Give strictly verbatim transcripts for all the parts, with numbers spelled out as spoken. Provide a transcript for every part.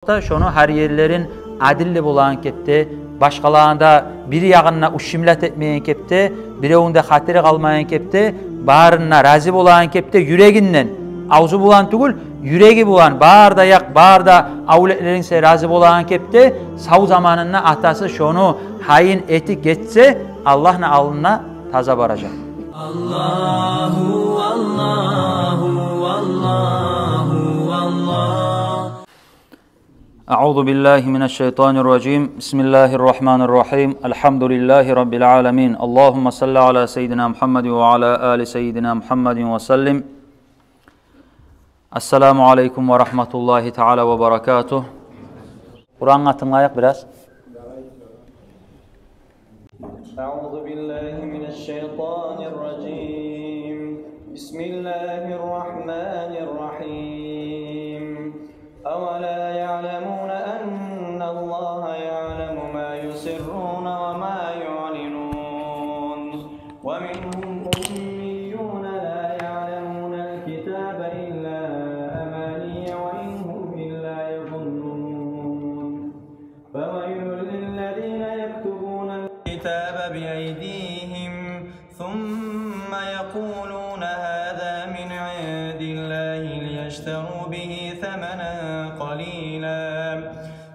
да шону гьар ерлерин адилли болагъан кепде, башгъаланы да бир ягъын да ущемлять этмейген кепде, биревню де хатири къалмайгъан кепде, барына рази болагъан кепде, юрегинден, авзу булан тюгюл, юреги булан, бары да якъ, бары да авлетлеринг сен рази болагъан кепде, сав заманында атасы шону гьайын этип гетсе, Аллагьны алдына таза баражакъ. Аллагьу, Аллагьу, Аллагьу, Аллагь. أعوذ بالله من الشيطان الرجيم. بسم الله الرحمن الرحيم. الحمد لله رب العالمين. اللهم صل على سيدنا محمد وعلى آل سيدنا محمد وسلم. السلام عليكم ورحمة الله تعالى وبركاته. Къурангъа тынглайыкъ бираз. أعوذ بالله من الشيطان الرجيم. بسم الله الرحمن الرحيم. أولا يعلمون أن الله يعلم ما يسرون وما يعلنون. ومنهم أميون لا يعلمون الكتاب إلا أماني وإن هم إلا يظنون. فويل للذين يكتبون الكتاب بأيديهم ثم يقولون هذا من عند الله ليشتروا به ثمنا قليلا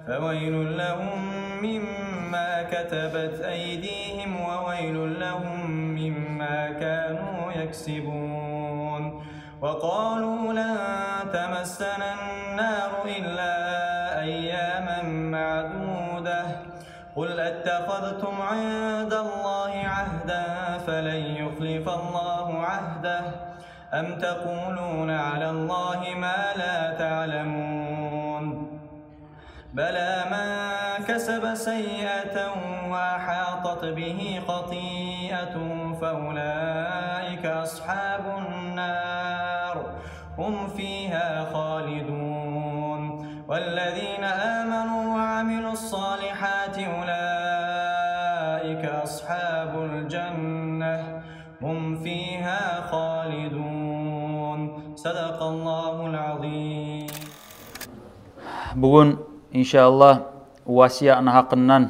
فويل لهم مما كتبت أيديهم وويل لهم مما كانوا يكسبون. وقالوا لن تمسنا النار إلا أياما معدودة. قل أتخذتم عند الله عهدا فلن يخلف الله عهده أم تقولون على الله ما لا تعلمون. بلى من كسب سيئة وأحاطت به خطيئته فأولئك أصحاب النار هم فيها خالدون. والذين آمنوا وعملوا الصالحات أولئك أصحاب الجنة هم فيها خالدون. صدق الله العظيم. Бугюн, иншааллагь, васиятны гьакъындан,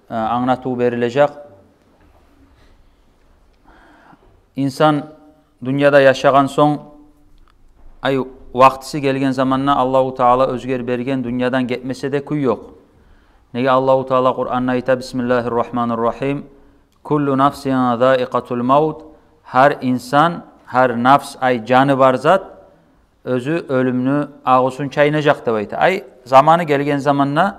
э, англатыв берилежек. Инсан дюньяда яшагъан сонг, ай, вакътиси гелген заманда Аллагьу Таала оьзюне берген дюньядан гетмесе де кюй ёкъ. Неге Аллагьу Таала Къуранда айта: بسم الله الرحمن الرحيم. كل نفس ذائقة الموت. Гьар инсан, гьар нафс, ай, жаны бар зат, оьзю оьлюмню агъусун чайнажакъ деп айта. Ай, заманы гелген заманда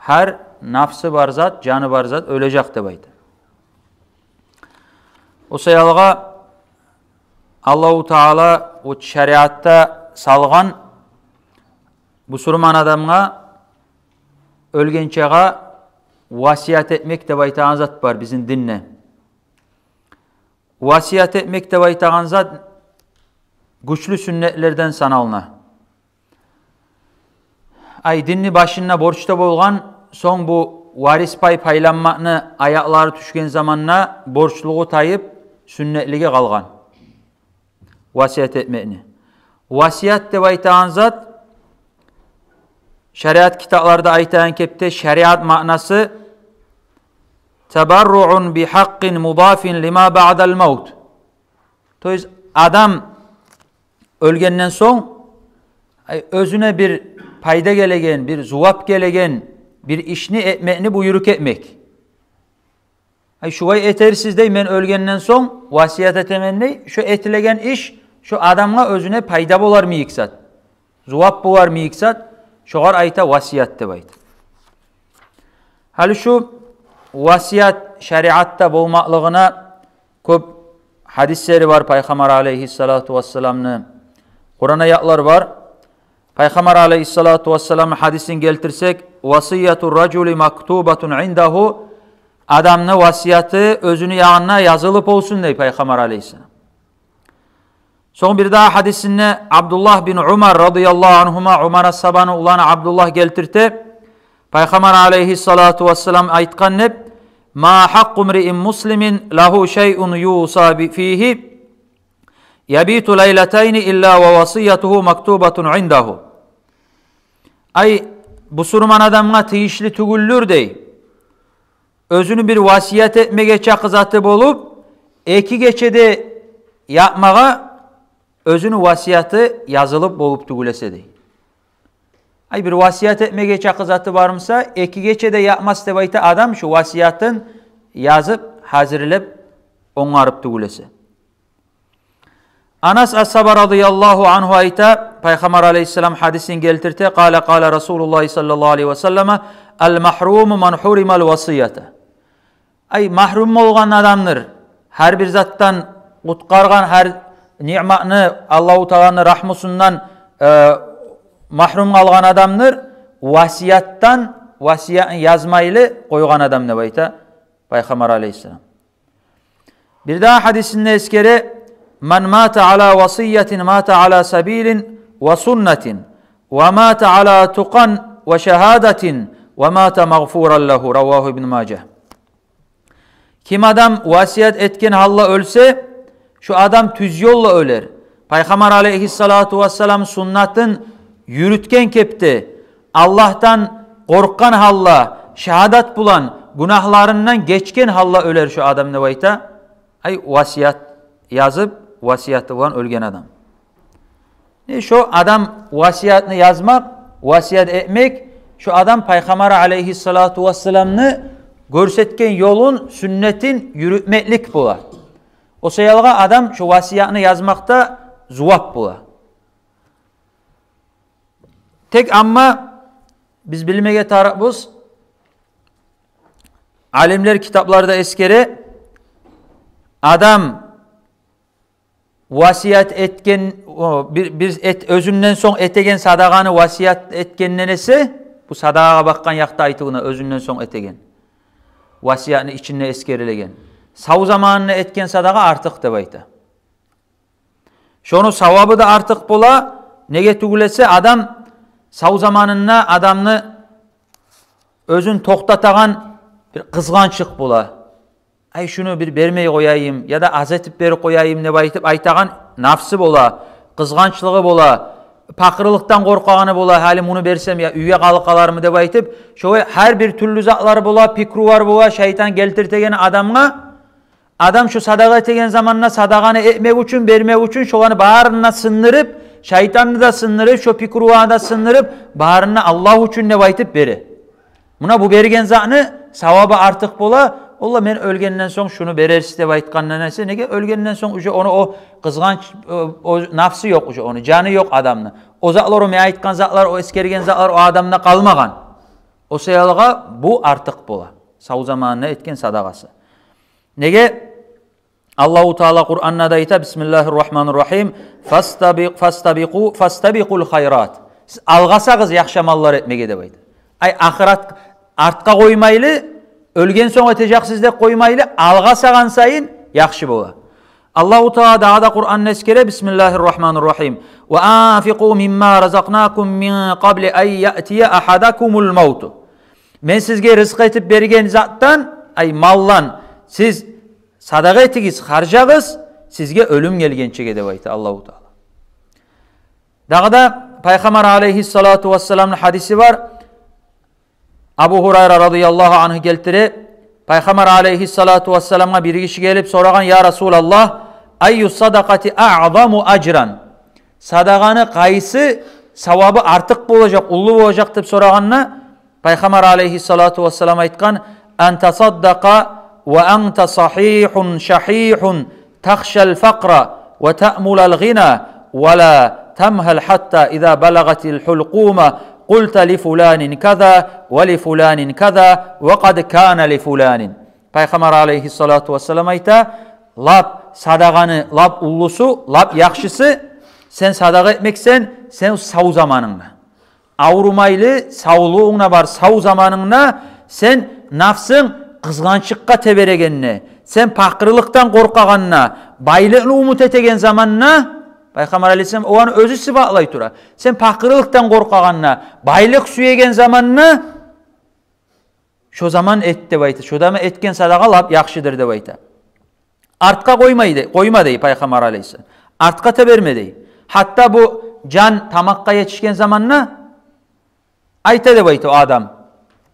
гьар нафсы бар зат, жаны бар зат оьлежек деп айта. О саялгъа Аллагьу Таала о шариатда салгъан бусурман адамгъа оьлгенчеге васият этмек деп айтагъан зат бар бизин динде. Васият этмек деп айтагъан зат гючлю сюннетлерден саналына. Ай, динни башында борчда болгъан, сонг бу варис пай пайланмакъны аякълары тюшген заманда борчлугъу тайып, сюннетлиги къалгъан васият этмекни. Васият деп айтагъан зат, шариат китапларда айтагъан кепде, шариат маънасы: تبرع بحق مضاف لما بعد الموت. То есть адам оьлгенден сонг, ай, оьзюне бир пайда гелеген, бир зувап гелеген бир ишни этмекни буйрукъ этмек. Ай, шулай этерсиз дей, мен оьлгенден сонг васият этемен дей, шо этилеген иш шо адамгъа оьзюне пайда болар мийик зат, зувап болар мийик зат, шогъар айта васият деп айта. Гьали шу васият шариатда болмакълыгъына кёп гьадислери бар Пайхаммар алейгьиссалату вассаламны, Къуран аятлар бар. Пайхаммар алейгьиссалату вассаламны гьадисин гелтирсек: وصية الرجل مكتوبة عنده. Адамны васияты оьзюню ягъында язылып болсун дей Пайхаммар алейгьиссалам. Сонг бирдагъы гьадисинде Абдуллагь бин Умар радияллагьу ангьума, Умар асгьабаны уланы Абдуллагь гелтирте, Пайхаммар алейгьиссалату вассалам айтгъан деп: ما حق امرئ مسلم له شيء يوصى فيه يبيت ليلتين إلا ووصيته مكتوبة عنده. Ай, бусурман адамгъа тийишли тюгюлдюр дей. Оьзюню бир васият этмеге чакъы заты болуп, эки гечеде ятмагъа оьзюню васияты язылып болуп тюгюл эсе дей. Ай, бир васият этмеге чакъы заты бармыса, эки гечеде ятмас деп айта адам, шу васиятын язып, гьазирлеп, онгарып тюгюл эсе. Анас асгьаба радияллагьу ангьу айта, Пайхаммар алейгьиссалам гьадисин гелтирте, къала, къала Расулуллагь саллаллагьу алейгьи ва саллама: «Ал-магьруму ман гьуримал васията». Ай, магьрум болгъан адамдыр гьар бир затдан, къутгъаргъан гьар ниъматны, Аллагьу Тааланы рагьмусундан, э, магьрум къалгъан адамдыр васиятдан, васиятны язмайлы къойгъан адам деп айта Пайхаммар алейгьиссалам. Бир дагъы гьадисинде эсгере: «Ман мата ала васиятин мата ала сабилин ва суннатин, ва мата ала тукъан ва шагьадатин, ва мата магъфуран лагьу». Равагьу Ибн Мажа. Ким адам васият этген гьалда оьлсе, шу адам тюз ёлда оьлер. Пайхаммар алейгьиссалату вассалам суннатын юрютген кепде, Аллагьдан къоркъгъан гьалда, шагьадат булан, гюнагьларындан гечген гьалда оьлер шу адам деп айта. Ай, васият язып, васияты булан оьлген адам. Э, шо адам васиятны язмакъ, васият этмек, шо адам Пайхаммар алейгьиссалату вассаламны гёрсетген ёлун, сюннетин юрютмеклик бола. О саялгъа адам шо васиятны язмакъда зувап бола. Тек амма биз билмеге тарыкъбыз, алимлер китапларда эсгере, адам васият этген, о, бир, бир эт-, оьзюнден сонг этеген садагъаны васият этгенден эсе, бу садагъагъа бакъгъан якъда айтылына, оьзюнден сонг этеген, васиятны ичинде эсгерилеген, сав заманында этген садагъа артыкъ деп айта. Шону савабы да артыкъ бола. Неге тюгюл эсе, адам сав заманында адамны оьзюн токътатагъан бир къызгъанчлыкъ бола. Ай, шуну бир бермей къояйым, яда аз этип берип къояйым деп айтып айтагъан нафсы бола, къызгъанчлыгъы бола, пакъырлыкъдан къоркъагъаны бола, гьали муну берсем, я уьйге къалып къалармы деп айтып, шолай гьар бир тюрлю затлар бола, пикрулар бола, шайтан гелтиртеген адамгъа. Адам шу садагъа этеген заманда садагъаны этмек учун, бермек учун шоланы барын да сындырып, шайтанны да сындырып, шо пикруланы да сындырып, барын да Аллагь учун деп айтып бере. Муна бу берген затны савабы артыкъ бола. Олла, мен оьлгенден сонг шуну берерсиз деп айтгъандан эсе, неге, оьлгенден сонг уже ону о къызгъанч, о, о нафсы ёкъ, уже ону жаны ёкъ адамны. О затлар, о мен айтгъан затлар, о эсгерген затлар о адамда къалмагъан. О саялгъа бу артыкъ бола сав заманында этген садагъасы. Неге? Аллагьу Таала Къуранда да айта: «Бисмиллагьир рагьманир рагьим. Фастабикъ-, фастабикъу, фастабикъул хайрат». Сиз алгъасагъыз яхшы амаллар этмеге деп айта. Ай, ахырат артгъа къоймайлы, оьлген сонг этежексиз деп къоймайлы, алгъасагъан сайын яхшы бола. Аллагьу Таала дагъы да Къуранда эсгере: «Бисмиллагьир рагьманир рагьим. Ва анфикъу мимма разакънакум мин къабли ан яътия агьадакумул мавту». Мен сизге рызкъы этип берген затдан, ай, малдан сиз садагъа этигиз, харжагъыз, сизге оьлюм гелгенчеге деп айта Аллагьу Таала. Дагъы да Пайхаммар алейгьиссалату вассаламны гьадиси бар. Абу Гьурайра радияллагьу ангьу гелтире. Пайхаммар алейгьиссалату вассаламгъа бир гиши гелип сорагъан: «Я Расулаллагь, айю садакъати аъзаму ажран?» Садагъаны къайсы савабы артыкъ болажакъ, уллу болажакъ деп сорагъанда, Пайхаммар алейгьиссалату вассалам айтгъан: «Ан тасаддакъа ва анта сагьигьун шагьигьун, тахшал факъра ва таъмулал гъина, ва ла тамгьал хьатта иза балагъатил хьулкъума къулта ли фуланин каза ва ли фуланин каза ва къад кана ли фуланин». Пайхаммар алейгьиссалату вассалам айта: лап садагъаны лап уллусу, лап яхшысы сен садагъа этмексен сен сав заманынгда. Аврумайлы, савлугъунг да бар сав заманынгда, сен нафсынг къызгъанчлыкъгъа теберегенде, сен пакъырлыкъдан къоркъагъанда, байлыкъны умут этеген заманда, Пайхаммар алейгьиссалам оланы оьзю сыпатлай тура. Сен пакъырлыкъдан къоркъагъанда, байлыкъ сюеген заманда, шо заман эт деп айта. Шо заман этген садагъа лап яхшыдыр деп айта. Артгъа къоймай дей, къойма дей Пайхаммар алейгьиссалам. Артгъа теберме дей. Гьатта бу жан тамакъгъа етишген заманда, Айта деп айта о адам.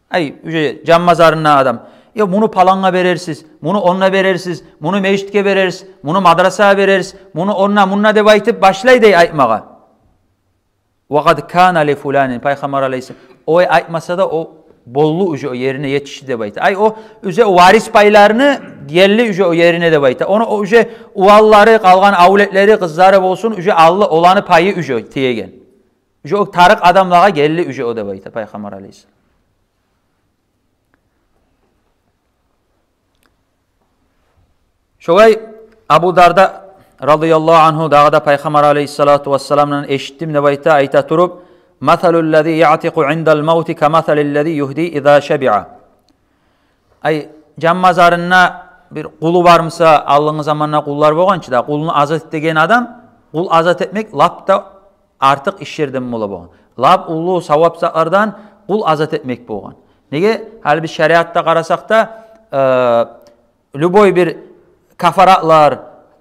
Ай, уже жан мазарында адам. «Я, муну палангъа берерсиз, муну онда берерсиз, муну межитге берерсиз, муну мадрасагъа берерсиз, муну онда, мунда», — деп айтып башлай дей айтмагъа. «Ва къад кана ли фуланин», Пайхаммар алейгьиссалам. О айтмаса да, о болду уже, о ерине етишди деп айта. Ай, о уже варис пайларыны гелди уже о ерине деп айта. Ону о уже уланлары, къалгъан авлетлери, къызлары болсун, уже алды, оланы пайы уже тиеген. Уже о тарыкъ адамлагъа гелди уже о деп айта Пайхаммар алейгьиссалам. Шолай Абу Дарда радияллагьу ангьу дагъы да Пайхаммар алейгьиссалату вассаламдан эшитдим деп айта, айта туруп: «Масалуллази яътикъу индал мавти камасалиллази югьди иза шабиъа». Ай, жан мазарында бир къулу бар буса, алдынгъы заманда къуллар болгъан чы да, къулну азат этеген адам, къул азат этмек лап да артыкъ ишлерден бола болгъан. Лап уллу савап затлардан къул азат этмек болгъан. Неге? Гьали биз шариатда къарасакъ да, э, любой бир кафаратлар,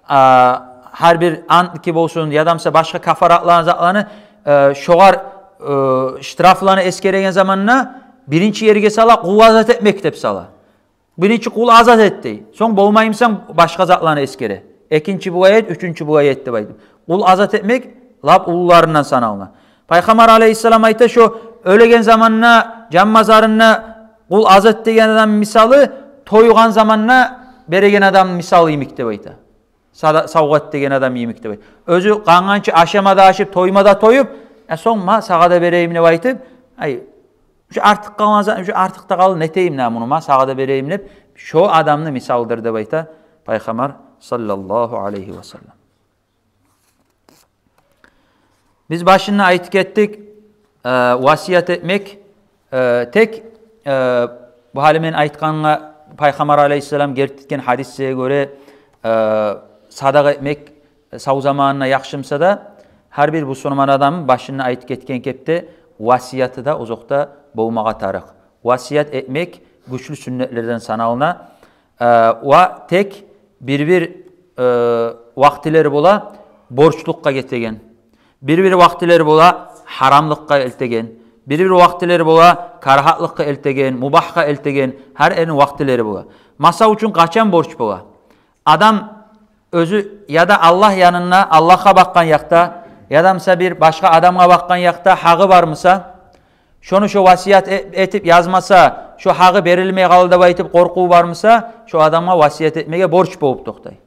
а, гьар бир антники болсун, яда буса башгъа кафаратланы, затланы, э, шогъар, э, штрафланы эсгереген заманда биринчи ерге сала къул азат этмек деп сала. Биринчи къул азат эт дей. Сонг болмай буса башгъа затланы эсгере. Экинчи булай эт, уьчюнчю булай эт деп айтып. Къул азат этмек лап уллуларындан саналына. Пайхаммар алейгьиссалам айта, шо оьлеген заманда, жан мазарында къул азат этеген адамны мисалы тойгъан заманда береген адамны мисалы йимик деп айта. Сада-, савгъат этеген адам йимик деп айта. Оьзю къангъанча ашама да ашып, тойма да тоюп, э, сонг ма сагъа да берейим деп айтып, ай, ушу артыкъ къалгъан за-, ушу артыкъ да къалды, нетейим да муну, ма сагъа да берейим деп, шо адамны мисалыдыр деп айта Пайхаммар саллаллагьу алайгьи васаллам. Биз башында айтып гетдик, э, васият этмек, э, тек, э, бу гьали мен айтгъангъа, Пайхаммар алейгьиссалам гелтирген гьадисге гёре, э, садагъа этмек сав заманында яхшы буса да, гьар бир бусурман адамны башында айтып гетген кепде васияты да озокъда болмагъа тарыкъ. Васият этмек гючлю сюннетлерден саналына. Э, ва тек бир-бир, э, вакътилер бола борчлукъгъа гетеген. Бир-бир вакътилер бола гьарамлыкъгъа элтеген. Бир-бир вакътилер бола карагьатлыкъгъа элтеген, мубагьгъа элтеген, гьар ерни вакътилери бола. Масал учун, къачан борч бола? Адам оьзю яда Аллагь янында, Аллагьгъа бакъгъан якъда, яда буса бир башгъа адамгъа бакъгъан якъда гьакъы бар буса, шону шо васият э-, этип язмаса, шо гьакъы берилмей къалыр деп айтып къоркъув бар буса, шо адамгъа васият этмеге борч болуп токътай.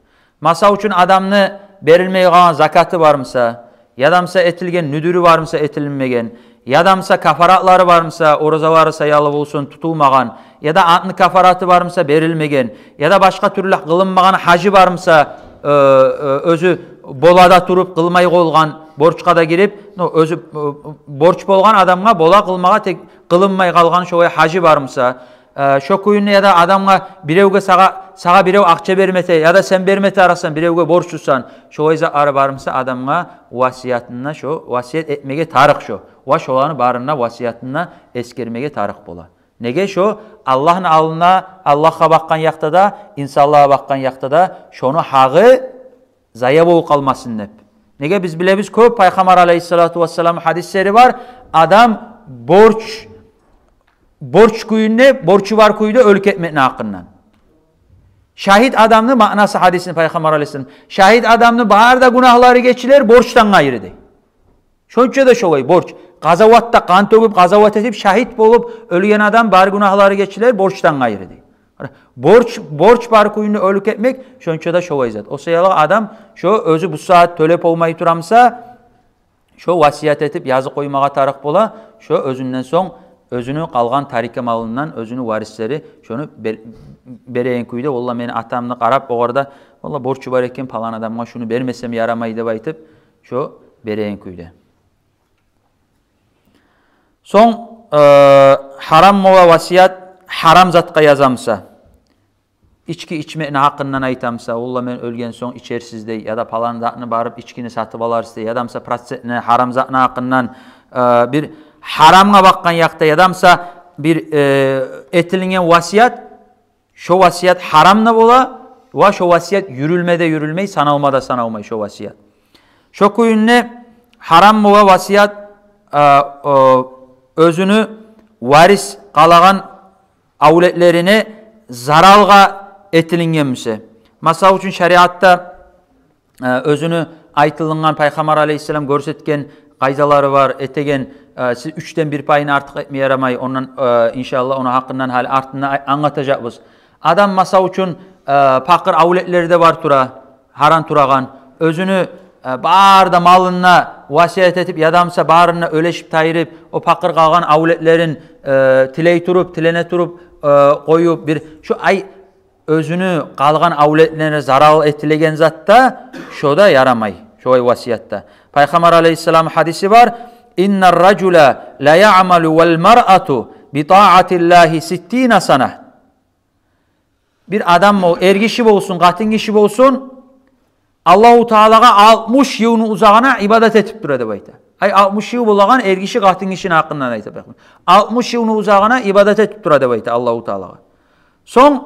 Масал учун, адамны берилмей къалгъан закаты бар буса, яда буса этилген нюдюрю бар буса этилинмеген, яда буса кафаратлары бар буса, оразалары саялы болсун, тутулмагъан, яда антны кафараты бар буса берилмеген, яда башгъа тюрлю къылынмагъан гьажы бар буса, э, э, оьзю бола да туруп къылмай къалгъан, борчгъа да гирип, ну, оьзю, э, борч болгъан адамгъа бола къылмагъа, тек къылынмай къалгъан шолай гьажы бар буса, э, шо кюйде яда адамгъа, биревге, сагъа, сагъа бирев акъча берме эте, яда сен берме тарыкъсан, биревге борчлусан, шолай затлары бар буса, адамгъа васиятында шо, васият этмеге тарыкъ шо. Ва шоланы барын да васиятында эсгермеге тарыкъ бола. Неге? Шо Аллагьны алдында, Аллагьгъа бакъгъан якъда да, инсанлагъа бакъгъан якъда да шону гьакъы зая болуп къалмасын деп. Неге, биз билебиз, кёп Пайхаммар алейгьиссалату вассалам гьадислери бар. Адам борч, борч кюйде, борчу бар кюйде оьлюп гетмекни гьакъындан. Шагьит адамны маънасы гьадисни Пайхаммар алейгьиссалам. Шагьит адамны бары да гюнагьлары гечилер борчдан къайры дей. Шонча да шолай борч. Къазаватда къан тёгюп, къазават этип, шагьит болуп оьлген адам бары гюнагьлары гечилер борчдан къайры дей. Борч, борч бар кюйде оьлюп гетмек шонча да шолай зат. О саялы адам шо оьзю бу сагьат тёлеп болмай тура буса, шо васият этип язып къоймагъа тарыкъ бола, шо оьзюнден сонг оьзюню къалгъан тарика малындан оьзюню варислери шону бер-, береген кюйде, валла, мени атамны къарап, огъар да, валла, борчу бар экен, палан адамгъа шуну бермесем ярамай деп айтып, шо береген кюйде. Сонг, э, гьарам бола васият гьарам затгъа яза буса. Ички ичмекни гьакъындан айта буса, валла, мен оьлген сонг ичерсиз дей, яда палан затны барып ичкини сатып аларсыз дей, яда буса процентни, гьарам затны гьакъындан, э, бир гьарамгъа бакъгъан якъда, яда буса бир, э, этилинген васият, шо васият гьарам да бола, ва шо васият юрюлме де юрюлмей, саналма да саналмай шо васият. Шо кюйде гьарам бола васият, э, э, оьзюню варис къалагъан авлетлерине заралгъа этилинген буса. Масала учун, шариатда э, оьзюню айтылынгъан, Пайхаммар алейгьиссалам гёрсетген къайдалары бар, этеген, э, сиз уьчден бир пайын артыкъ этме ярамай, ондан, э, иншааллагь, ону гьакъындан гьали артында ай-, англатажакъбыз. Адам, масала учун, э, пакъыр авлетлери де бар тура, гьаран турагъан, оьзюню, э, бары да малын да васият этип, ядамса барын да уьлешип тайдырып, о пакъыр къалгъан авлетлерин, э, тилей туруп, тилене туруп, э, къоюп, бир, шо ай, оьзюню къалгъан авлетлерине зарал этилеген затда, шо да ярамай, шолай васиятда. Пайхаммар алейгьиссалам гьадиси бар: «Иннар ражула ла яъмалу вал маръату би таатиллагьи ситтина сана». Бир адам бол, эргиши болсун, къатынгиши болсун, Аллагьу Таалагъа алтмыш йылны узагъына ибадат этип тура деп айта. Ай, алтмыш йыл болагъан эргиши, къатынгишини гьакъындан айта Пайхаммар. Алтмыш йылны узагъына ибадат этип тура деп айта Аллагьу Таалагъа. Сонг,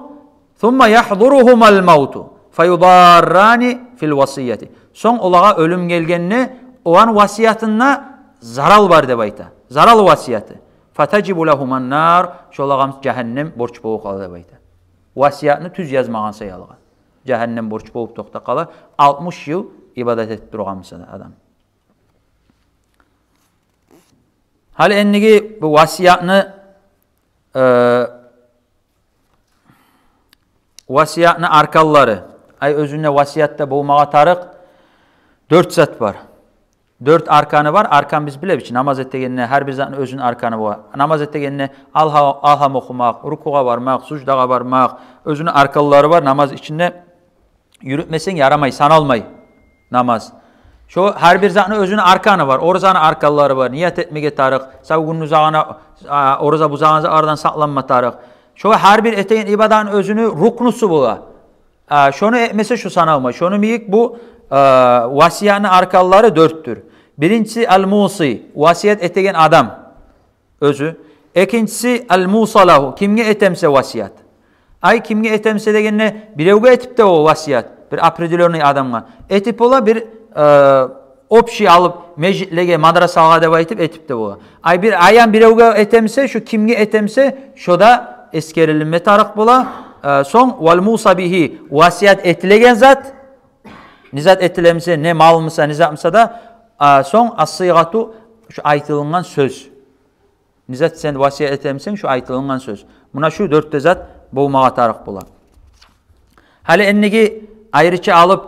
«Сумма ягьдуругьумал мавту фаюдаррани фил васияти». Сонг олагъа оьлюм гелгенде, оланы васиятында зарал бар деп айта. Зарал васияты. «Фатажибу лагьуман нар», шолагъа жагьаннем борч болуп къала деп айта. Васиятны тюз язмагъан саялыгъа жагьаннем борч болуп токътап къала, алтмыш йыл ибадат этип тургъан буса да адам. Гьали эндиги бу васиятны, э, васиятны арканлары. Ай, оьзюнде васиятда болмагъа тарыкъ дёрт зат бар. Дёрт арканы бар. Аркан биз билебиз чи, намаз этегенде гьар бир затны оьзюню арканы бар. Намаз этегенде алгьа-, алгьам охумакъ, рукугъа бармакъ, суждагъа бармакъ, оьзюню арканлары бар намаз ичинде. Юрютмесенг ярамай, саналмай намаз. Шо гьар бир затны оьзюню арканы бар, оразаны арканлары бар, ният этмеге тарыкъ, сав гюнню узагъына, а, ораза бузагъан затлардан сакъланма тарыкъ. Шо гьар бир этеген ибадатны оьзюню рукнусу бола. А, шону этмесе, шо саналмай. Шону йимик бу, а, васиятны арканлары дёртдюр. Биринчиси ал-муси, васият этеген адам. Оьзю. Экинчиси, ал-муса лагьу, кимге этемсе васият. Ай, кимге этемсе дегенде, биревге этип де бола васият, бир определённый адамгъа. Этип бола бир, э, общий алып, межитлеге, мадрасалагъа деп айтып этип де бола. Ай, бир аян биревге этемсе, шо кимге этемсе, шо да эсгерилме тарыкъ бола. Э, сонг, вал муса бигьи, васият этилеген зат, не зат этилемсе, не малмыса, не затмыса да, а, сонг, ас-сыйгъату, шо айтылынгъан сёз. Не зат сен васият этемсен, шо айтылынгъан сёз. Муна шу дёрт де зат болмагъа тарыкъ бола. Гьали эндиги айрыча алып,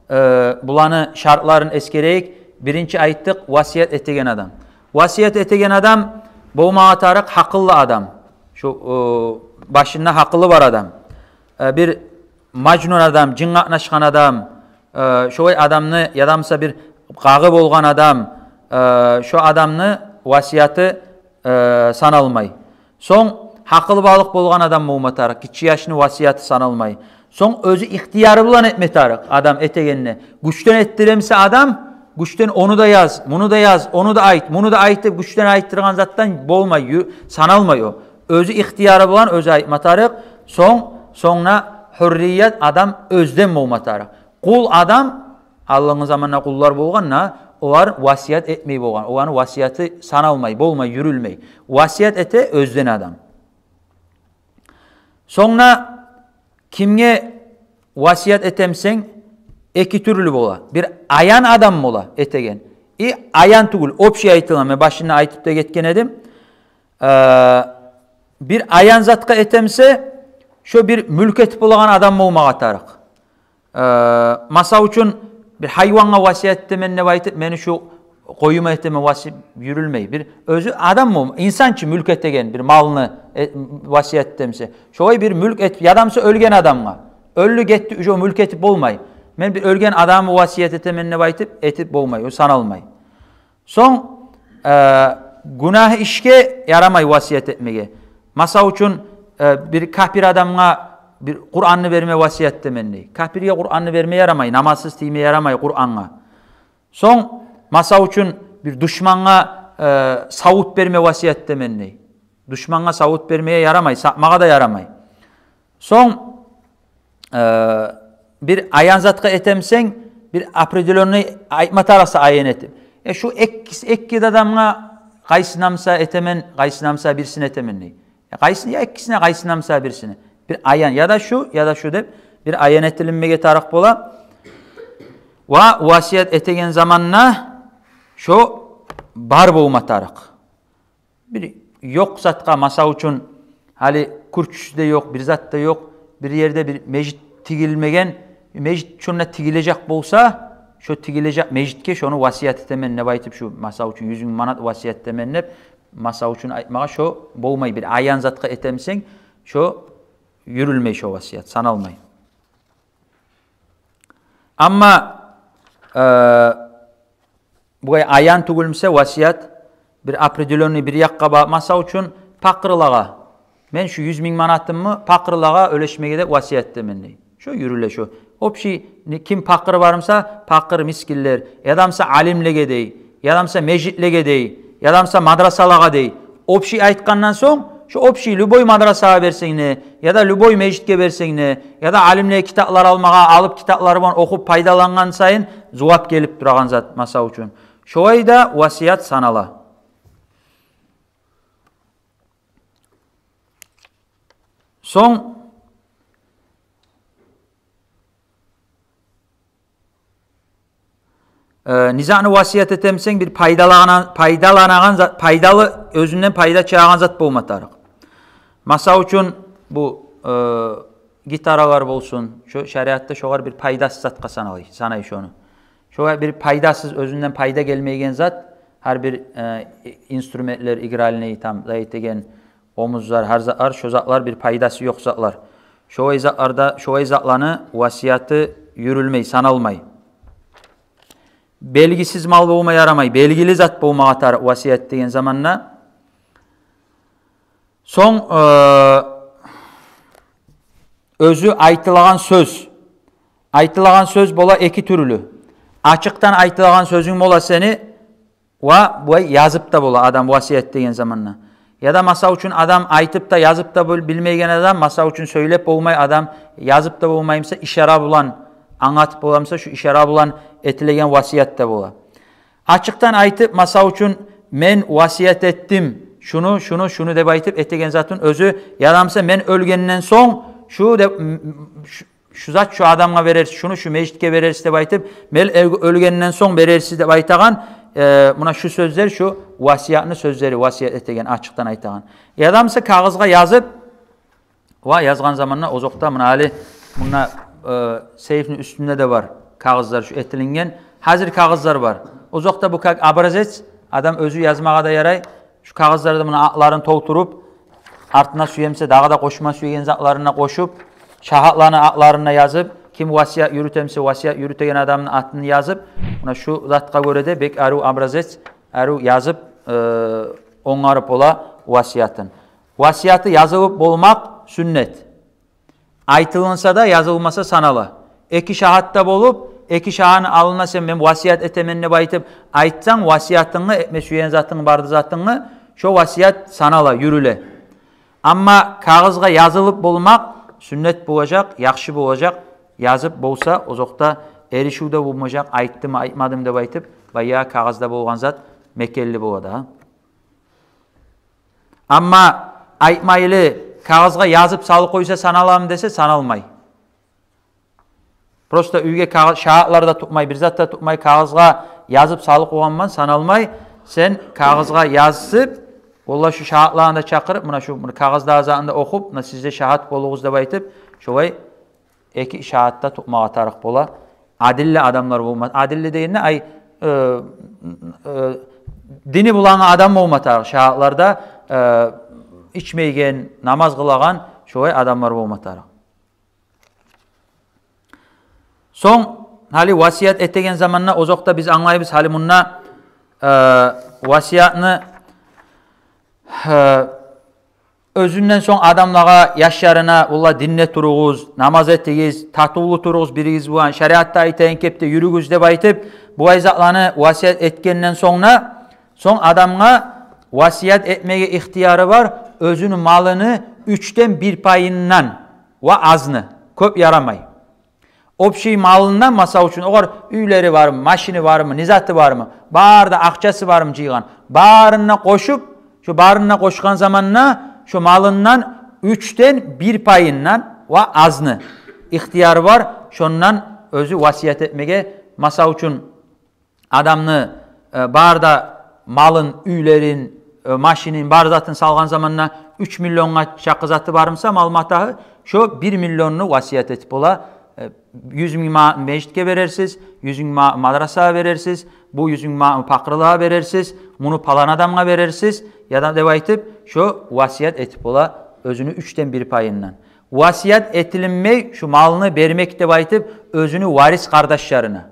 э, буланы шартларын эсгерейик. Биринчи айтдыкъ, васият этеген адам. Васият этеген адам болмагъа тарыкъ гьакъыллы адам. Шу, э, башында гьакъылы бар адам. Э, бир мажнун адам, жин къатнашгъан адам, э, шолай адамны, ядамса бир къагъы болгъан адам, э, шо адамны васияты, э, саналмай. Сонг гьакъылбалыкъ болгъан адам болма тарыкъ, гиччи яшны васияты саналмай. Сонг оьзю ихтияры булан этме тарыкъ адам этегенде. Гючден этдиремсе адам, гючден ону да яз, муну да яз, ону да айт, муну да айт деп гючден айтдыргъан затдан болмай, ю-, саналмай о. Оьзю ихтияры булан оьзю айтма тарыкъ. Сонг, сонгуна гьуррият, адам оьзден болма тарыкъ. Къул адам, алдынгъы заманда къуллар болгъан да, олар васият этмей болгъан. Оланы васияты саналмай, болмай, юрюлмей. Васият эте оьзден адам. Сонг да кимге васият этемсен, эки тюрлю бола. Бир аян адам бола этеген. И аян тюгюл, общий айтыла, мен башында айтып да гетген эдим. Э, бир аян затгъа этемсе, шо бир мюлк этип болагъан адам болмагъа тарыкъ. Э, масал учун, бир гьайвангъа васият этемен деп айтып, мени шу къоюма этемен васият, юрюлмей. Бир оьзю адам бу, инсан чы мюлк этеген бир малны, э, васият этемсе. Шолай бир мюлк этип, ядамса оьлген адамгъа. Оьлдю, гетди, уже мюлк этип болмай. Мен бир оьлген адамны васият этемен деп айтып, этип болмай, о саналмай. Сонг, э, гюнагь ишге ярамай васият этмеге. Масал учун, э, бир капир адамгъа бир Къуранны берме васият этемен дей. Капирге Къуранны берме ярамай, намазсыз тийме ярамай Къурангъа. Сонг, масал учун, бир душмангъа, э, савут берме васият этемен дей. Душмангъа савут бермеге ярамай, сатмагъа да ярамай. Сонг, э, бир аян затгъа этемсен, бир определённый айтма тарыкъса аян этип. Э, шу эки, эки де адамгъа Къайсына буса этемен, къайсына буса бирисине этемен дей. Я къайсына, я экисине, къайсына буса бирисине. Бир аян, я да шу, я да шу деп бир аян этилинмеге тарыкъ бола. Ва васият этеген заманда шо бар болма тарыкъ. Бир ёкъ затгъа, масал учун, гьали кюрчюсю де ёкъ, бир зат да ёкъ, бир ерде бир межит тигилмеген, межит шонда тигилежек болса, шо тигилежек межитге шону васият этемен деп айтып, шу, масал учун, юз минг манат васият этемен деп, масал учун, айтмагъа, шо болмай. Бир аян затгъа этемисен, шо юрюлмей, шо васият саналмай. Амма, э, бугъай аян тюгюл буса васият, бир определённый бир якъгъа ба-, масал учун, пакъырлагъа, мен шу юз минг манатымны пакъырлагъа уьлешмеге деп васият этемен дей. Шо юрюле шо. Общий, не, ким пакъыр бар буса, пакъыр, мискинлер, я да буса алимлеге дей, я да буса межитлеге дей, я да буса мадрасалагъа дей. Общий айтгъандан сонг, шо общий любой мадрасагъа берсенг де, я да любой межитге берсенг де, я да алимлеге китаплар алмагъа алып, китаплар булан охуп пайдалангъан сайын зувап гелип турагъан зат, масал учун. Шолай да васият санала. Сонг, э, не затны васият этемисен, бир пайдалана-, пайдаланагъан зат, пайдалы, оьзюнден пайда чыгъагъан зат болма тарыкъ. Масал учун, бу, э, гитаралар болсун, шо шариатда шогъар бир пайдасыз затгъа саналай, санай шону. Шогъар бир пайдасыз, оьзюнден пайда гелмейген зат, гьар бир, э, инструментлер, игральный, там, зат этеген, омузлар, гьар затлар, шо затлар бир пайдасы ёкъ затлар. Шолай затларда, шолай затланы васияты юрюлмей, саналмай. Белгисиз мал болма ярамай, белгили зат болмагъа тарыкъ васият деген заманда. Сонг, э, оьзю айтылагъан сёз. Айтылагъан сёз бола эки тюрлю. Ачыкъдан айтылагъан сёзюнг бола сени, ва булай язып да бола адам васият деген заманда. Я да, масал учун, адам айтып да, язып да бил-, билмейген адам, масал учун, сёйлеп болмай адам, язып да болмай буса, ишара булан англатып бола буса, шу ишара булан этилеген васият да бола. Ачыкъдан айтып, масал учун, мен васият этдим шуну, шуну, шуну деп айтып этеген затын оьзю, я да буса, мен оьлгенден сонг шу деп, м, м, шу, шу зат шу адамгъа берерсиз, шуну шу межитге берерсиз деп айтып, мен оьл-, оьлгенден сонг берерсиз деп айтагъан, э, муна шу сёзлер шу васиятны сёзлери, васият этеген, ачыкъдан айтагъан. Я да буса кагъызгъа язып, ва язгъан заманда озокъда, муна гьали мунда, э, сейфни уьстюнде де бар кагъызлар шу этилинген. Гьазир кагъызлар бар. Озокъда бу как образец, адам оьзю язмагъа да ярай. Шу кагъызларда муна атларын толтуруп, артына сюе буса дагъы да къошма сюеген затларын да къошуп, шагьатланы атларын да язып, ким васият юрюте буса, васият юрютеген адамны атын язып, муна шу затгъа гёре де бек арив образец, арив язып, э, онгарып бола васиятын. Васияты язылып болмакъ сюннет. Айтылынса да, язылмаса санала. Эки шагьат да болуп, эки шагьатны алдында сен, мен васият этемен деп айтып айтсанг, васиятынгны, этме сюеген затынг, барды затынгны, шо васият санала, юрюле. Амма кагъызгъа язылып болмакъ сюннет болажакъ, яхшы болажакъ, язып болса, озокъда эришив де болмажакъ, айтдыммы, айтмадыммы деп айтып, баягъы кагъызда болгъан зат мекенли бола да. Амма айтмайлы, кагъызгъа язып салып къойса саналамы десе, саналмай. Просто уьйге кагъы-, шагьатлар да тутмай, бир зат да тутмай, кагъызгъа язып салып къойгъанман, саналмай. Сен кагъызгъа язып, валлагь, шу шагьатланы да чакъырып, муна шу, муна кагъызда азагъында охуп, муна сиз де шагьат болугъуз деп айтып, шолай эки шагьат да тутмагъа тарыкъ бола. Адилли адамлар болма, адилли дегенде, ай, э, э, дини булангъы адам болма тарыкъ шагьатларда, э, ичмейген, намаз къылагъан, шолай адамлар болма тарыкъ. Сонг, гьали васият этеген заманда, озокъда, биз англайбыз, гьали мунда, э, васиятны, э, оьзюнден сонг адамлагъа, яшларына, валлагь, динде туругъуз, намаз этигиз, татывлу туругъуз биригиз булан, шариатда айтагъан кепде юрюгюз деп айтып, булай затланы васият этгенден сонг да, сонг адамгъа васият этмеге ихтияры бар оьзюню малыны уьчден бир пайындан ва азны, кёп ярамай. общий малындан, масал учун, огъар уьйлери бармы, машини бармы, не заты бармы, бары да акъчасы бармы жыйгъан, барын да къошуп, шо барын да къошгъан заманда шо малындан уьчден бир пайындан ва азны ихтияры бар, шондан оьзю васият этмеге, масал учун, адамны, э, бары да малын, уьйлерин, э, машинин, бары затын салгъан заманда уьч миллионгъа чакъы заты бармыса, мал-матагьы, шо бир миллионну васият этип бола. Э, юз минг ма-, межитге берерсиз, юз минг ма-, мадрасагъа берерсиз, бу юз минг ма-, пакъырлагъа берерсиз, муну палан адамгъа берерсиз, яда деп айтып, шо васият этип бола оьзюню уьчден бир пайындан. Васият этилинмей шу малны бермек деп айтып оьзюню варис къардашларына.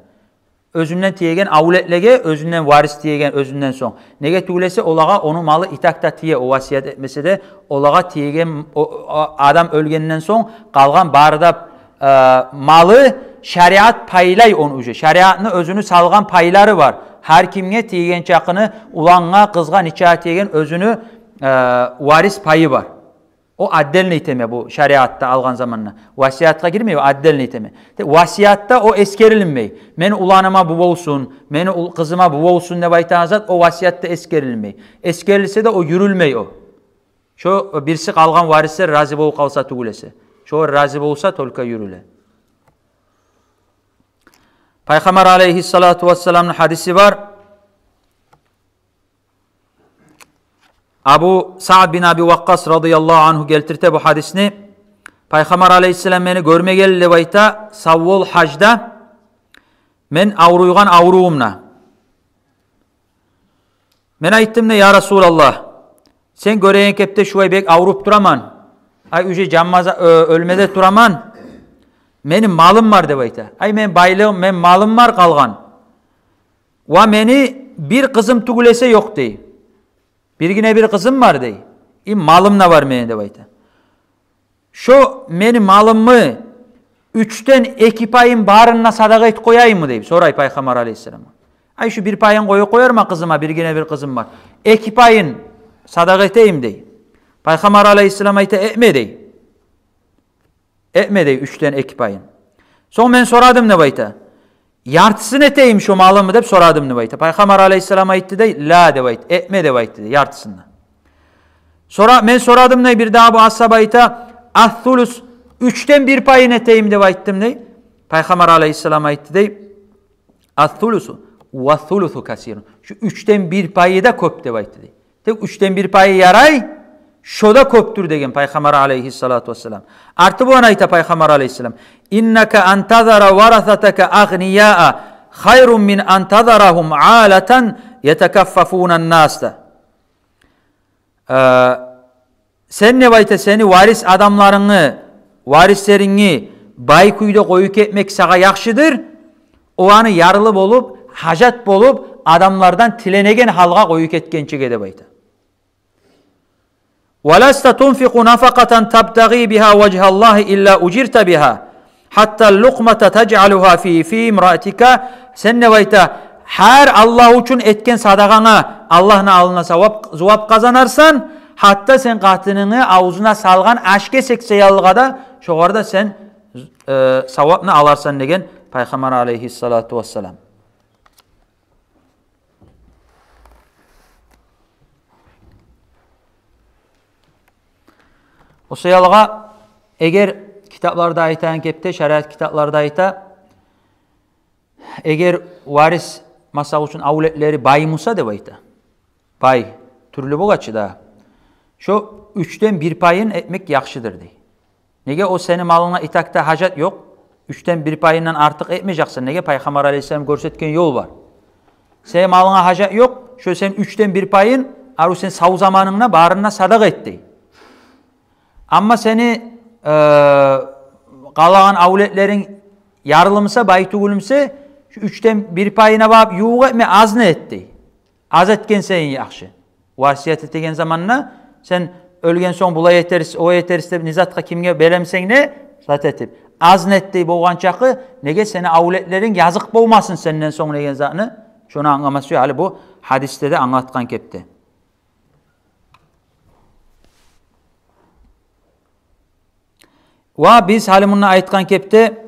Оьзюнден тиеген авлетлеге, оьзюнден варис тиеген, оьзюнден сонг. Неге тюгюл эсе, олагъа ону малы итак да тие, о васият этмесе де, олагъа тиеген, о, о адам оьлгенден сонг къалгъан бары да, э, малы шариат пайлай ону уже. Шариатны оьзюню салгъан пайлары бар. Гьар кимге тиеген чакъыны, улангъа, къызгъа, нечакъы тиеген оьзюню, э, варис пайы бар. О отдельный теме бу шариатда алгъан заманда. Васиятгъа гирмей, о отдельный теме. Те, васиятда о эсгерилинмей. Мени уланыма бу болсун, мени ул-, къызыма бу болсун деп айтагъан зат, о васиятда эсгерилмей. Эсгерилсе де, о юрюлмей о. Шо бириси, къалгъан варислер рази болуп къалса тюгюл эсе. Шо рази болса, только юрюле. Пайхаммар алейгьиссалату вассаламны гьадиси бар. Абу Саад бин Аби Ваккъас радияллагьу ангьу гелтирте бу гьадисни. Пайхаммар алейгьиссалам мени гёрме гелди деп айта, саввол гьажда, мен авруйгъан аврувумда. Мен айтдым дей: «Я Расулаллагь, сен гёреген кепде шулай бек авруп тураман. Ай, уже жанма за-, оь-, оьлме де тураман. Мени малым бар», — деп айта. «Ай, мен байлыгъым, мен малым бар къалгъан. Ва мени бир къызым тюгюл эсе ёкъ», — дей. «Биргине бир къызым бар», — дей. «И малым да бар мени», — деп айта. «Шо мени малымны уьчден эки пайын барын да садагъа этип къояйыммы?» — деп сорай Пайхаммар алейгьиссаламгъа. «Ай, шу бир пайын къоюп къоярман къызыма, биргине бир къызым бар. Эки пайын садагъа этейим», — дей. Пайхаммар алейгьиссалам айта: «Этме», — дей. «Этме», — дей, — «уьчден эки пайын». Сонг мен сорадым деп айта: «Яртысын этейим шо малымны?» — деп сорадым деп айта. Пайхаммар алейгьиссалам айтды дей: «Ла», — деп айтды, — «этме», — деп айтды дей, — «яртысын да». Сора-, мен сорадым дей, бир дагъы бу асгьаб айта: «Ас-сулус, уьчден бир пайын этейим», — деп айтдым дей. Пайхаммар алейгьиссалам айтды дей: «Ас-сулусу ва сулусу касирун». «Шу уьчден бир пайы да кёп», — деп айтды дей. «Тек уьчден бир пайы ярай, шо да кёпдюр», — деген Пайхаммар алейгьиссалату вассалам. Арты булан айта Пайхаммар алейгьиссалам: «Иннака ан тазара варасатака агънияа хайрун мин ан тазарагьум алатан ятакаффафунан-наса». Э, сен, деп айта, сени варис адамларынгны, варислерингни бай кюйде къоюп гетмек сагъа яхшыдыр, оланы ярлы болуп, гьажат болуп, адамлардан тиленеген гьалгъа къоюп гетгенчеге, деп айта. «Ва ласта тунфикъу нафакъатан табтагъи бигьа важгьаллагьи илла ужирта бигьа, гьатта лукъмата тажъалугьа фи, фи имраатика». Сен, деп айта, гьар Аллагь учун этген садагъанга Аллагьны алдына савап, зувап къазанарсан, гьатта сен къатынынгны авзуна салгъан аш кесек саялыгъа да, шогъар да сен, э, савапны аларсан, деген Пайхаммар алейгьиссалату вассалам. О саялыгъа, эгер китапларда айтагъан кепде, шариат китапларда айта, эгер варис, масал учун, авлетлери бай буса, деп айта, бай, тюрлю болгъанча да, шо уьчден бир пайын этмек яхшыдыр, дей. Неге, о сени малынга итак да гьажат ёкъ. Уьчден бир пайындан артыкъ этмежексен. Неге, Пайхаммар алейгьиссалам гёрсетген ёл бар. Сени малынга гьажат ёкъ, шо сен уьчден бир пайын, ару сен сав заманынгда барын да садагъа эт, дей. Амма сени, э, къалагъан авлетлеринг ярлы буса, бай тюгюл буса, шо уьчден бир пайына багъып ювукъ этме, азны эт, дей. Аз этген сайын яхшы. Васият этеген заманда сен оьлген сонг булай этерсиз, олай этерсиз деп, не затгъа, кимге беремсен де, зат этип, азны эт, дей, болгъан чакъы, неге, сени авлетлеринг языкъ болмасын сенден сонг деген затны, шону англамасы гьали бу гьадисде де англатгъан кепде. Ва биз гьали мунда айтгъан кепде,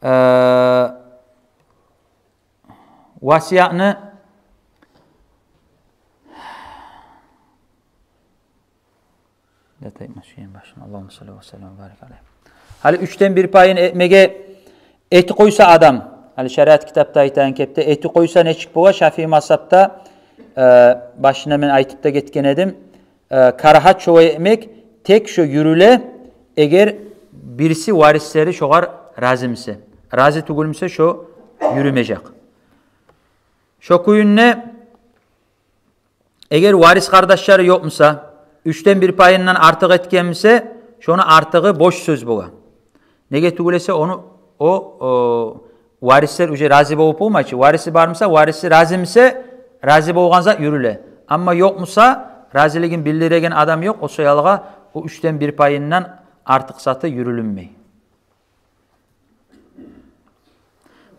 э, васиятны Гьали уьчден бир пайын этмеге этип къойса адам, гьали шариат китапда айтагъан кепде этип къойса, нечик бола? Шафии мазгьапда, э, башына мен айтып да гетген эдим, э, карагьат шолай этмек, тек шо юрюле, эгер бириси варислери шогъар рази буса. Рази тюгюл буса, шо юрюмежек. Шо кюйде Эгер варис къардашлары ёкъ буса, уьчден бир пайындан артыкъ этген буса, шону артыгъы бош сёз бола. Неге тюгюл эсе, ону, о, о, варислер уже рази болуп болмай чы. Вариси бар буса, вариси рази буса, рази болгъан зат юрюле. Амма ёкъ буса, разилигин билдиреген адам ёкъ, о саялгъа о уьчден бир пайындан артыкъ заты юрюлюнмей.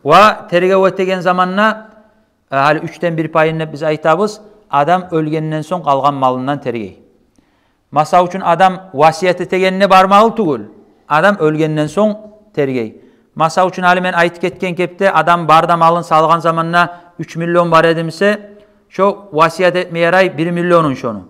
Ва тергев этеген заманда, э, гьали уьчден бир пайын деп биз айтабыз, адам оьлгенден сонг къалгъан малындан тергей. Масал учун, адам васият этегенде бар малы тюгюл, адам оьлгенден сонг тергей. Масал учун, гьали мен айтып гетген кепде, адам бар да малын салгъан заманда уьч миллион бар эди буса, шо васият этме ярай бир миллионун шону.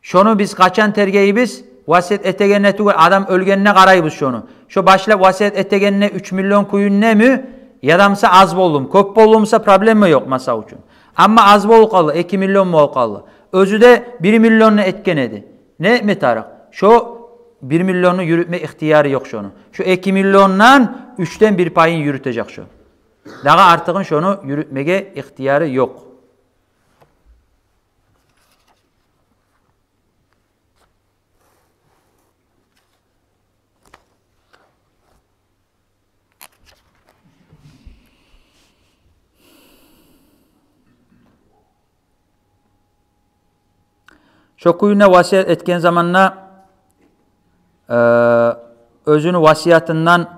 Шону биз къачан тергейбиз? Васият этегенде тюгюл, адам оьлгенде къарайбыз шону. Шо башлап васият этегенде уьч миллион кюйюндеми, яда буса аз болдуму? Кёп болду буса, проблема ёкъ, масал учун. Амма аз болуп къалды, эки миллион болуп къалды. Оьзю де бир миллионну этген эди. Не этме тарыкъ? Шо бир миллионну юрютме ихтияры ёкъ шону. Шо эки миллиондан уьчден бир пайын юрютежек шо. Дагъы артыгъын шону юрютмеге ихтияры ёкъ. Шо кюйде васият этген заманда, э, оьзюню васиятындан,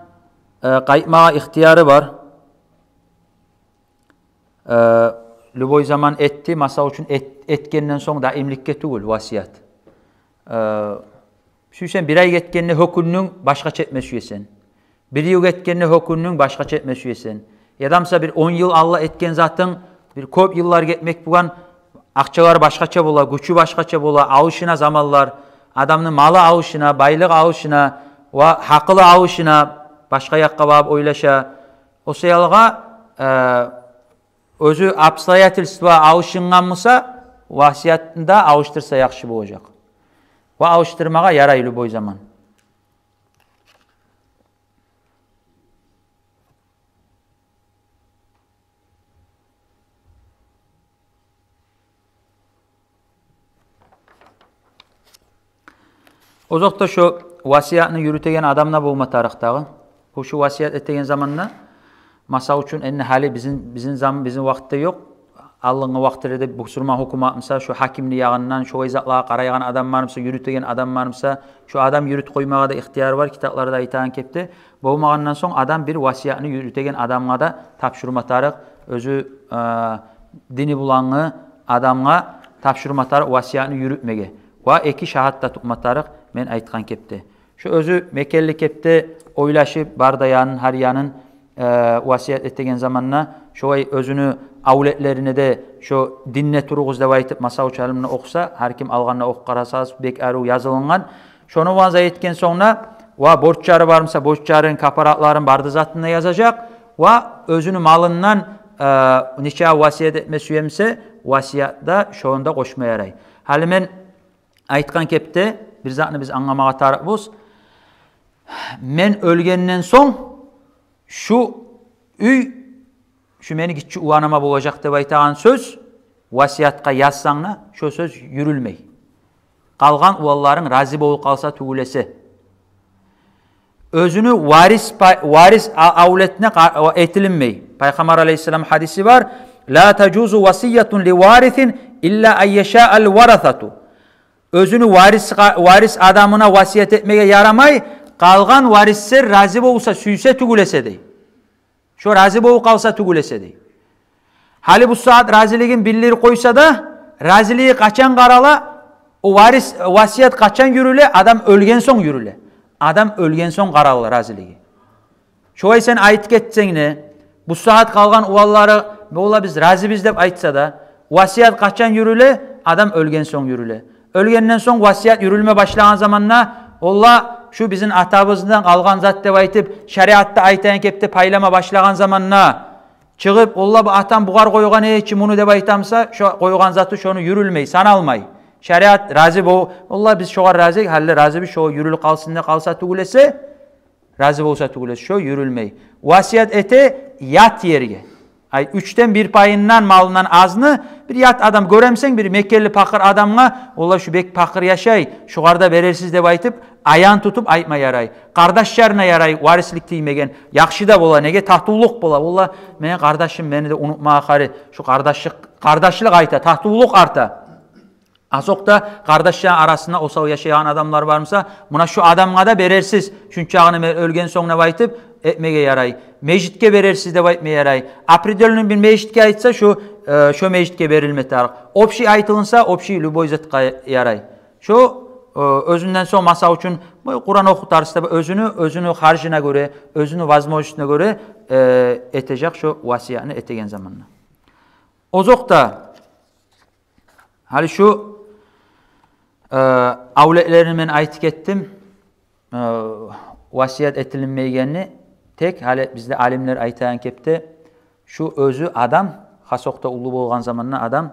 э, къайтмагъа ихтияры бар. Э, любой заман этди, масал учун, эт-, этгенден сонг даимликге тюгюл васият. Э, сюйсенг, бир ай гетгенде гьёкюндюнг, башгъача этме сюесен. Бир йыл гетгенде гьёкюндюнг, башгъача этме сюесен. Яда буса бир он йыл алда этген затынг, бир кёп йыллар гетмек болгъан, акъчалар башгъача бола, гючю башгъача бола, алышына заманлар, адамны малы алышына, байлыкъ алышына, ва гьакъылы алышына, башгъа якъгъа барып ойлаша. О саялгъа, э, оьзю обстоятельство алышынгъан буса, васиятны да алышдырса яхшы болажакъ. Ва алышдырмагъа ярай любой заман. Озокъда, шо васиятны юрютеген адам да болма тарыкъ дагъы. Бу шу васият этеген заманда, масал учун, энни гьали бизин, бизин зам-, бизин вакътиде ёкъ. Алдынгъы вакътилерде бусурман гьукумат буса, шо гьакимни ягъындан, шолай затлагъа къарайгъан адам бар буса, юрютеген адам бар буса, шо адам юрютюп къоймагъа да ихтияры бар, китапларда айтагъан кепде. Болмагъандан сонг, адам бир васиятны юрютеген адамгъа да тапшурма тарыкъ, оьзю, э, дини булангъы адамгъа тапшурма тарыкъ васиятны юрютмеге. Ва эки шагьат да тутма тарыкъ, мен айтгъан кепде. Шо оьзю мекенли кепде ойлашып, бар да янын, гьар янын, э, васият этеген заманда, шолай оьзюню авлетлерине де шо динде туругъуз деп айтып, масал учун, алимни охуса, гьар ким алгъанда охуп къарасагъыз, бек арив язылынгъан. Шону ваза этген сонг да, ва борчлары бар буса, борчларын, капаратларын, бары да затын да язажакъ. Ва оьзюню малындан, э, нече васият этме сюе буса, васиятда шону да къошма ярай. Гьали мен айтгъан кепде бир затны биз англамагъа тарыкъбыз. Мен оьлгенден сонг шу уьй, шу мени гиччи уланыма болажакъ деп айтагъан сёз, васиятгъа язсанг да, шо сёз юрюлмей. Къалгъан уланларынг рази болуп къалса тюгюл эсе. Оьзюню варис па-, варис а-, авлетине къа-, этилинмей. Пайхаммар алейгьиссалам гьадиси бар: «Ла тажузу васиятун ли варисин илла ан яшаал варасату». Оьзюню варис, варис адамына васият этмеге ярамай, къалгъан варислер рази болса, сюйсе тюгюл эсе, дей. Шо рази болуп къалса тюгюл эсе, дей. Гьали бу сагьат разилигин билдирип къойса да, разилиги къачан къарала, о варис, васият къачан юрюле? Адам оьлген сонг юрюле. Адам оьлген сонг къарала разилиги. Шолай сен айтып гетсенг де, бу сагьат къалгъан уланлары, валла, биз разибиз деп айтса да, васият къачан юрюле? Адам оьлген сонг юрюле. Оьлгенден сонг васият юрюлме башлагъан заманда, валла, шу бизин атабыздан къалгъан зат деп айтып, шариатда айтагъан кепде пайлама башлагъан заманда, чыгъып, валла, бу атам бугъар къойгъан эди чи муну деп айтамса, шо къойгъан заты шону юрюлмей, саналмай. Шариат рази бол, валла, биз шогъар рази, гьали разибиз, шо юрюлюп къалсын деп къалса тюгюл эсе, рази болса тюгюл эсе, шо юрюлмей. Васият эте ят ерге. Ай, уьчден бир пайындан, малындан азны бир ят адам гёремсен, бир мекенли пакъыр адамгъа, валла, шу бек пакъыр яшай, шогъар да берерсиз деп айтып, аян тутуп айтма ярай. Къардашларына ярай, варислик тиймеген. Яхшы да бола, неге, татывлукъ бола. Валла, мени къардашым мени де унутмагъа къарай. Шу къардашлыкъ, къардашлыкъ айта, татывлукъ арта. Асокъда къардашланы арасында осал яшайгъан адамлар бармыса, муна шу адамгъа да берерсиз, шунчагъыны мен оьлген сонг деп айтып, этмеге ярай. Межитге берерсиз деп айтма ярай. Определённый бир межитге айтса, шу, э, шо межитге берилме тарыкъ. Общий айтылынса, общий любой затгъа ярай. Шо, э, оьзюнден сонг, масал учун, бу Къуран охутарса да, оьзюню, оьзюню харжына гёре, оьзюню возможностуна гёре, э, этежек шо васиятны этеген заманда. Озокъда, гьали шу, э, авлетлерин мен айтып гетдим, э, васият этилинмейгенни. Тек гьали бизде алимлер айтагъан кепде, шу оьзю адам, хасокъда уллу болгъан заманда адам,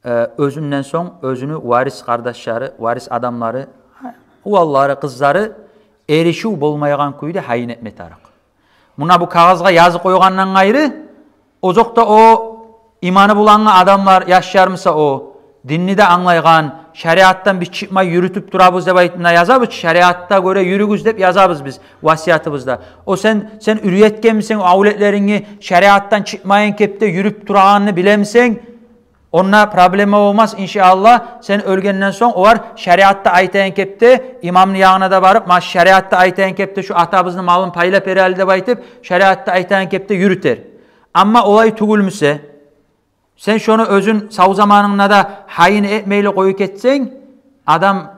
э, оьзюнден сонг оьзюню варис къардашлары, варис адамлары, уланлары, къызлары эришив болмайгъан кюйде гьайын этме тарыкъ. Муна бу кагъызгъа язып къойгъандан къайры, озокъда, о иманы булангъы адамлар, яшлармыса, о динни де англайгъан, шариатдан биз чыкъмай юрютюп турабыз деп айтып, муна язабыз, шариатгъа гёре юрюгюз деп язабыз биз васиятыбызда. О сен, сен уьйретгенмисен о авлетлеринги шариатдан чыкъмайын кепде юрюп турагъанны билемисен, онда проблема болмас, иншааллагь. Сен оьлгенден сонг олар шариатда айтагъан кепде имамны ягъына да барып, ма шариатда айтагъан кепде шу атабызны малын пайлап берели деп айтып, шариатда айтагъан кепде юрютер. Амма олай тюгюлмюсе, сен шону оьзюнг сав заманынгда да гьайын этмейли къоюп гетсенг, адам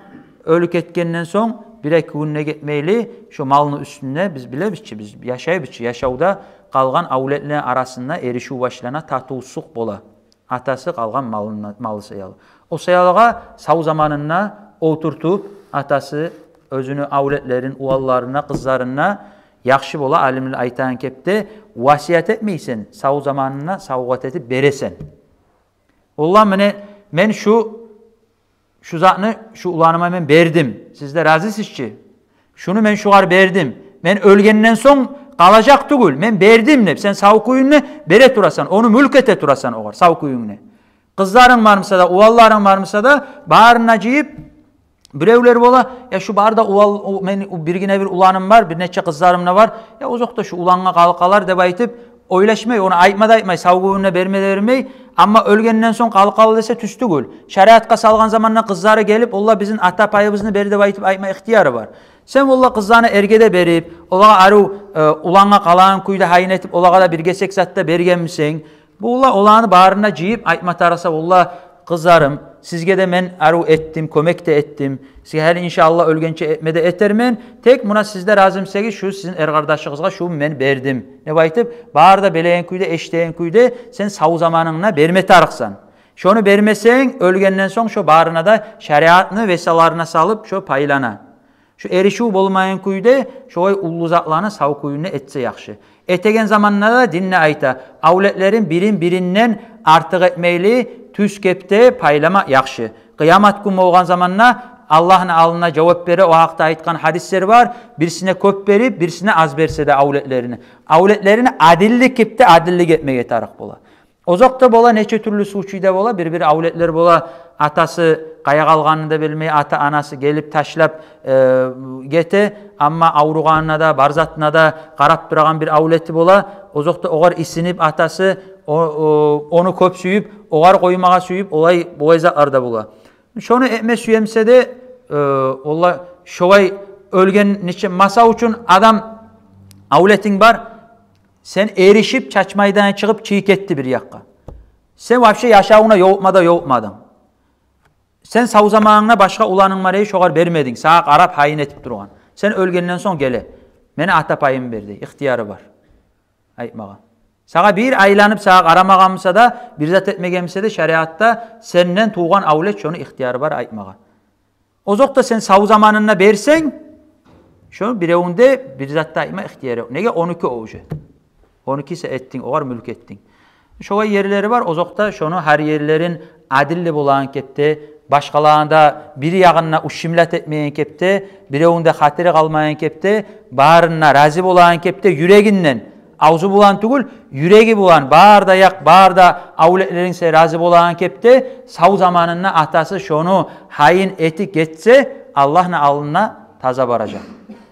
оьлюп гетгенден сонг бир-эки гюн де гетмейли, шо малны уьстюнде, биз билебиз чи, биз яшайбыз чы, яшавда къалгъан авлетлени арасында эришив башлана, татывсузлукъ бола. Атасы къалгъан малына, малы саялы. О саялыгъа сав заманында олтуртуп, атасы оьзюню авлетлерин, уланларына, къызларына яхшы бола, алимлер айтагъан кепде, васият этмейсен, сав заманында савгъат этип бересен. Валла, муна мен шу, шу затны шу уланыма мен бердим. Сиз де разисиз чи? Шуну мен шугъар бердим. Мен оьлгенден сонг къалажакъ тюгюл, мен бердим деп, сен сав кююнгде бере турасан, ону мюлк эте турасан огъар, сав кююнгде. Къызларынг бармыса да, уланларынг бармыса да, барын да жыйып, биревлер бола, я шу бары да улан, у, мен, у, биргине бир уланым бар, бир нече къызларым да бар, я озокъда шу улангъа къалып къалар деп айтып, ойлашмай, ону айтма да айтмай, сав кююнгде берме де бермей. Амма оьлгенден сонг къалып къалды десе, тюз тюгюл. Шариатгъа салгъан заманда къызлары гелип, олар бизин ата пайыбызны бер деп айтып айтма ихтияры бар. Сен, валла, къызланы эрге де берип, олагъа арив, э, улангъа къалагъан кюйде гьайын этип, олагъа да бир гесек зат да бергенмисен, валла, оланы барын да жыйып айтма тарыкъса, валла, къызларым, сизге де мен арив этдим, кёмек де этдим. Сизге гьали, иншааллагь, оьлгенче этме де этермен. Тек муна сиз де разимисегиз, шу сизин эркъардашыгъызгъа шу мен бердим деп айтып, бары да билеген кюйде, эшитеген кюйде сен сав заманынгда берме тарыкъсан. Шону бермесенг, оьлгенден сонг шо барына да шариатны весаларына салып, шо пайлана. Шо эришив болмайгъан кюйде шолай уллу затланы сав кююнгде этсе яхшы. Этеген заманда да динде айта, авлетлерин бирин-биринден артыкъ этмейли, тюз кепде пайлама яхшы. Къыямат гюн болгъан заманда Аллагьны алдында жавап бере, о гьакъда айтгъан гьадислер бар, бирисине кёп берип, бирисине аз берсе де авлетлерини. Авлетлерини адилли кепде адиллик этмеге тарыкъ бола. Озокъда, бола нече тюрлю случай да бола, бир-бир авлетлер бола, атасы къая къалгъанын да билмей, ата-анасы гелип ташлап, э, гете, амма авругъанына да, бар затына да къарап турагъан бир авлети бола. Озокъда, огъар исинип атасы, о, о, ону кёп сююп, огъар къоймагъа сююп, олай, олай затлар да бола. Шону этме сюемсе де, э, валла, шолай оьлген нече, масал учун, адам, авлетинг бар, сен эришип, чачмайдан чыгъып, чыгъып гетди бир якъгъа. Сен вообще яшавуна ёлукъма да ёлукъмадынг. Сен сав заманынгда башгъа уланынг бар эди, шогъар бермединг, сагъа къарап гьайын этип тургъан. Сен оьлгенден сонг геле. Мени ата пайым бер дей, ихтияры бар айтмагъа. Сагъа бир айланып, сагъа къарамагъан буса да, бир зат этмеген буса да, шариатда сенден тувгъан авлет шону ихтияры бар айтмагъа. Озокъда, сен сав заманында берсенг, шону биревюнде бир зат да айтма ихтияры ёкъ. Неге? Он эки о уже. Он эки эсе этдинг, огъар мюлк этдинг. Шолай ерлери бар, озокъда, шону гьар ерлерин адилли болагъан кепде, башгъаланы да бир ягъына ущемлять этмейген кепде, биревюнде хатири къалмайгъан кепде, барына рази болагъан кепде, юрегинден, авзу булан тюгюл, юреги булан, бар да якъ, бар да авлетлеринг сен рази болагъан кепде, сав заманында атасы шону гьайын этип гетсе, Аллагьны алдына таза баражакъ.